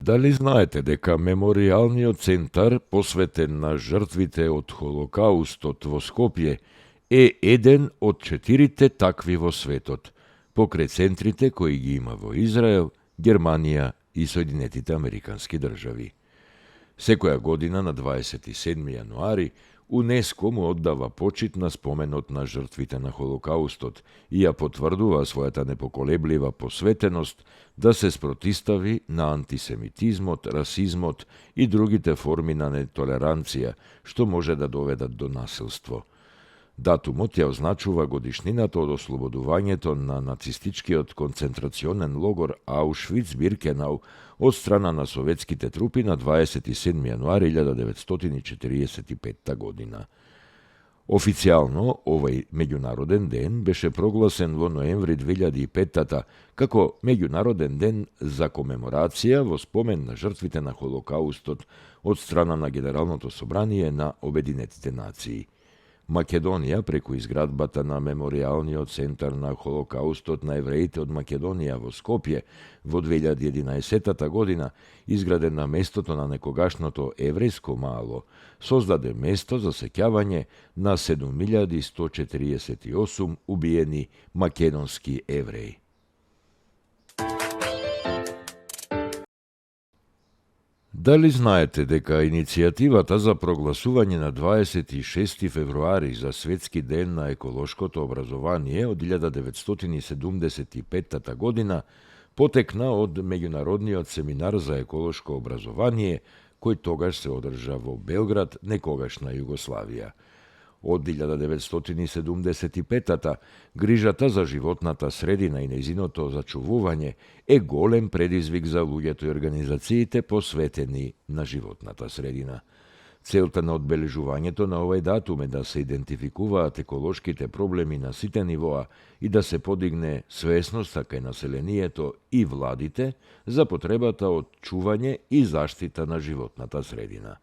Дали знаете дека меморијалниот центар посветен на жртвите од Холокаустот во Скопје е еден од 4 такви во светот, покрај центрите кои ги има во Израел, Германија и Соединетите Американски држави. Секоја година на 27. јануари УНЕСКО му оддава почит на споменот на жртвите на Холокаустот и ја потврдува својата непоколеблива посветеност да се спротистави на антисемитизмот, расизмот и другите форми на нетолеранција, што може да доведат до насилство. Датумот ја означува годишнината од ослободувањето на нацистичкиот концентрационен логор Аушвиц-Биркенау од страна на советските трупи на 27. јануари 1945 година. Официјално, овој меѓународен ден беше прогласен во ноември 2005 како меѓународен ден за комеморација во спомен на жртвите на Холокаустот од страна на Генералното собрание на Обединетите нации. Македонија, преку изградбата на меморијалниот центар на Холокаустот на евреите од Македонија во Скопје во 2011 година, изграден на местото на некогашното еврејско мало, создаде место за сеќавање на 7148 убиени македонски евреи. Дали знаете дека иницијативата за прогласување на 26. февруари за Светски ден на еколошкото образование од 1975 година потекна од Меѓународниот семинар за еколошко образование, кој тогаш се одржа во Белград, некогашна Југославија. Од 1975 грижата за животната средина и нејзиното зачувување е голем предизвик за луѓето и организациите посветени на животната средина. Целта на одбележувањето на овој датум е да се идентификуваат еколошките проблеми на сите нивоа и да се подигне свесноста кај населението и владите за потребата од чување и заштита на животната средина.